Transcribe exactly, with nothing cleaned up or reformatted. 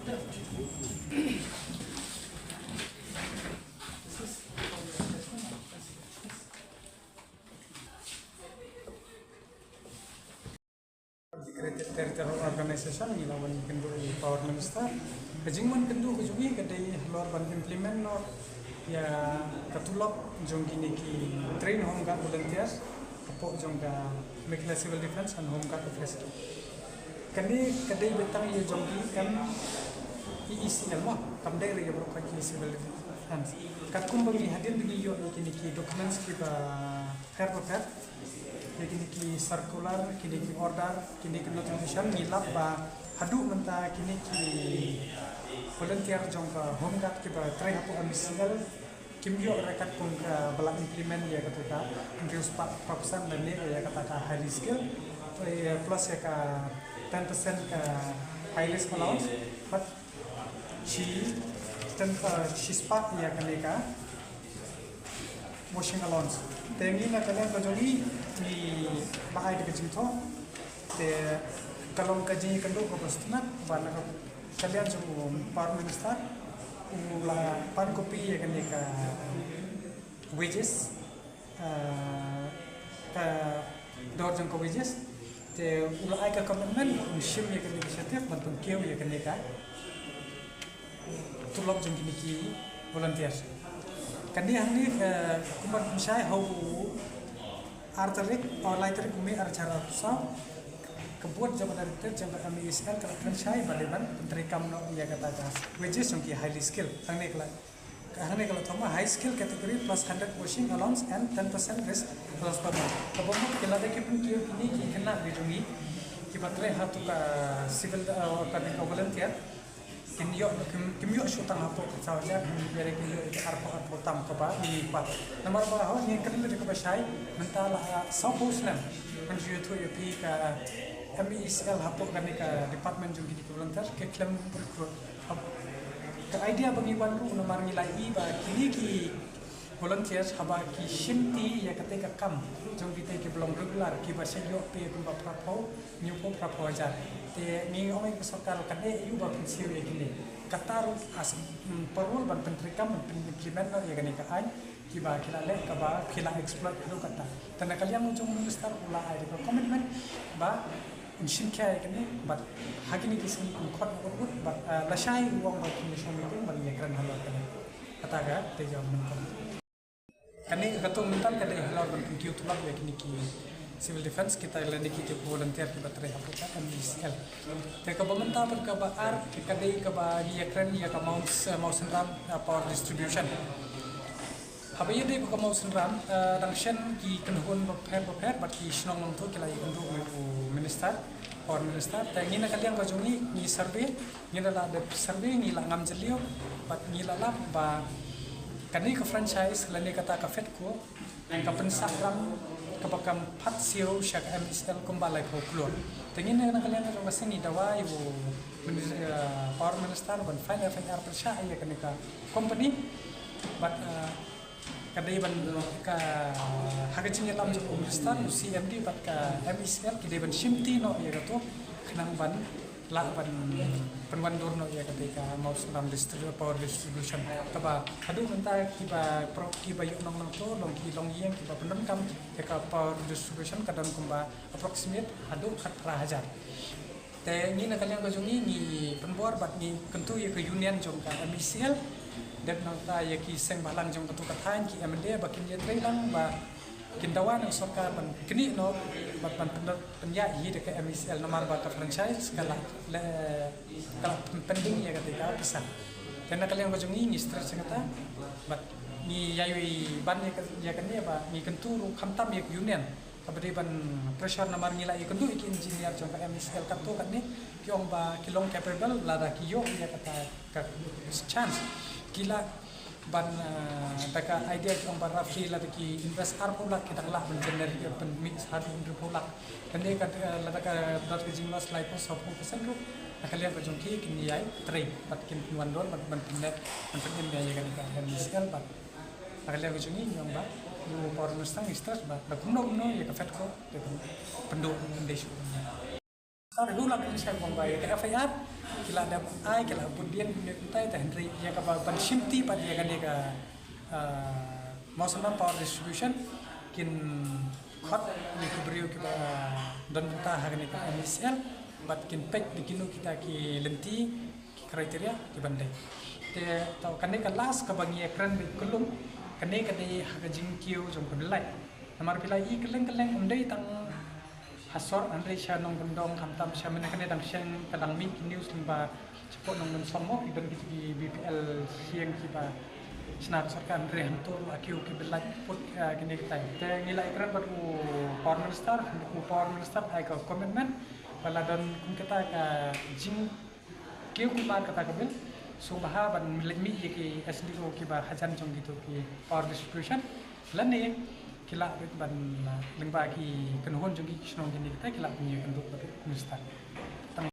Integrated Territorial Organization, ngi la wan kynduh ïa u Power Minister. Ka jingwan kynduh ka jong ngi ka dei halor ban implement noh ïa ka tulop jong kine ki trained Home Guard volunteers hapoh jong ka Meghalaya Civil Defence and Home Guard Office. Kane ka dei beit tang ïa jong ki, em E E C L mo, kam dei re ïa baroh ki Civil Defence. Katkum ba ngi hadien ba ngi ïoh ïa kine ki documents kiba pher ba pher, ïa kine ki circular, kine ki order, kine ki notification, ngi lap ba haduh mynta kine ki volunteer jong ka Home Guard kiba trei hapoh M E C L kim ïoh re katkum kaba la implement ïa kata ka hynriew spah phra percent lane ïa kata ka highly skill, eh, plus ïa ka ten percent ka high risk allowance, bad shi ten, eh, shi spah ïa kane ka washing allowance. Te ngi na ka liang ka jong ngi, ngi la ai da ka jingthoh. Te ka long ka jingïakynduh kaba sngewtynnat ba na ka liang jong u Power Minister u la pan copy ïa kane ka wages, ah, ka dor jong ka wages. Te u la ai ka commitment un shim ïa kane ka initiative ban pynkiew ïa kane ka tulop jong kine ki volunteers. Kane hangne, eh, kumba pynshai ha u ar tarik, oh, lai tarik u May ar hajar arphew saw, ka board jong ka director jong ka M E C L ka la pynshai ba dei ban pyntreikam noh ïa kata ka wages jong ki highly skill. Hangne ka la, hangne ka la thoh ma high skill category plus hundred washing allowance and ten percent risk allowance per month. Kaba mut ki lada ki pynkiew kine ki khynnah ki jong ngi kiba trei ha tu ka civil, eh, ka, ka volunteer, kin ïoh, kim, kim ïoh shuh tang hapoh ka saw hajar, kim ïoh, kin ïoh arphew, arphew tam kaba ngi pat. Namar ba haba ngi kren da kaba shai, mynta la, ah, sawphew snem ngan shu ïathuh ïa phi, ka M E C L hapoh kane ka department jong kine ki volunteer ki khlem recruit. Hap-, ka idea ba ngi wan ruh namar ngi la ïohi ba kine ki volunteers haba ki shimti ïa katei ka kam jong kitei kiba long regular, kiba shah ïoh pay kumba phraphew, hynñiewphew, phraphew hajar. Te ngi ong ïa ka sorkar kan ïoh ba pynsiew ïa kine. Kata ruh as, mm, parul ban pyntreikam, ban pyn-implement noh ïa kane ka aiñ, kiba ki la leh, kaba ki la exploit ruh kata. Te na ka liang jong u minister u la ai da ka commitment ba un shim khia ïa kane, bad ha kine ki sngi un khot ut ut, bad, ah, lashai u ong ba kin ïa shong meeting ban ïakren halor kane. Kata ka dei jong u minister. Kane ka katto mynta ka dei halor ban pynkiew tulop ïa kine ki civil defence, kita lane kine ki volunteer kiba trei hapoh ka M E C L. Te kaba mynta bad kaba ar ka dei kaba ïakren ïa ka Mawsynram, eh, power distribution. Haba ïadei bad ka Mawsynram, eh, dang shen ki kynhun bapher bapher bad ki shnong nongtuh ki la ïakynduh bad u minister, power minister. Te ngi na ka liang ka jong ngi, ngi survey, ngi la dep survey, ngi la ngam jylliew bad ngi la lap ba kane ka franchise lane kata ka FEDCO ka pynsah ram kaba kam pat siew sha ka M E C L kumba laiphew klur. Te ngi na ka liang ka jong ka seng ngi dawa ïa u minis-, eh, power minister ban file F I R pyrshah ïa kane ka company. Bad, eh, ka dei ban ka, ha ka jingïalam jong u minister, u C M D bad ka M E C L ki dei ban shimti noh ïa kato khnang ban lah ban pynwandur noh ïa katei ka Mawsynram distri-, power distribution. Kaba haduh mynta kiba pro-, kiba ïoh nong nangto long ki longïing kiba pyndonkam ïa ka power distribution ka don kumba approximate haduh khatphra hajar. Te ngi na ka liang ka jong ngi ngi pynbor bad ngi kyntu ïa ka union jong ka M E C L, dep nangta ïa ki seng bhalang jong kato ka thaiñ, ki M L A ba kin ïatrei lang ba kin dawa na ka sorkar ban knieh noh bad ban pyndonkam pynïaid hi da ka M E C L namar ba ka franchise ka la, la, ka la pyn-, pending ïa katei ka pisa. Te na ka liang ka jong ngi ngi stress ïa kata bad ngi ïai ban ïa ka, ïa kane ba ngi kyntu ruh khamtam ïa ka union. Kaba dei ban pressure namar ngi la ïakynduh ïa ki engineer jong ka M E C L katto katne, ki ong ba ki long capable lada ki ïoh ïa kata ka chance. Ki lah ban, eh, da ka idea ki ong ba roughly lada ki invest arphew lak ki dang lah ban generate ïa pynmih haduh hynriewphew lak. Kane ka, eh, lada ka dot ka jingloss laiphew sawphew percent ruh, na ka liang ka jong ki kin ïai trei bad kin pynwandur bad ban pynleh ban pynim ïa kane ka M E C L bad na ka liang ka jong ngi ngi ong ba u power minister ngi stress ba da kumno kumno ïa ka FEDCO te pyn-, pynduh pynduh shuh. Tar hu la kin shai bong ba ïa ka F I R ki la dep ai, ki la bud dien kumne kumtai, te hynrei ïa kaba ban shim ti pat ïa kane ka, ah, Mawsynram Power Distribution kin khot ïa ki briew kiba don bynta ha kane ka M E C L bad kin peit da kino kita ki lynti, ki criteria ki ban dei. Te to kane ka last kaba ngi ïa kren beit kullum, kane ka dei ha ka jingkiew jong ka Blai. Namar phi la i kylleng kylleng, ym dei tang ha sor, hynrei sha nongkyndong, khamtam sha mynne kane dang sheng ka dang mih ki news lyngba shapoh Nongmynsong mo, ki don ki B P L seng kiba shna ka sorkar, hynrei hangto ruh la kiew ki Blai put, ah, kine kita. Te ngi la ïa kren bad u Power Minister, u Power Minister ai ka commitment ba la don kum kata ka jing kiew kumne kata ka bill, sngewbha ban leit mih ïa ki S D O kiba hajan jong kito ki power distribution lane ki la ban, ah, lyngba ki kynhun jong ki, ki shnong kine kita ki la ban ïakynduh bad u Minister.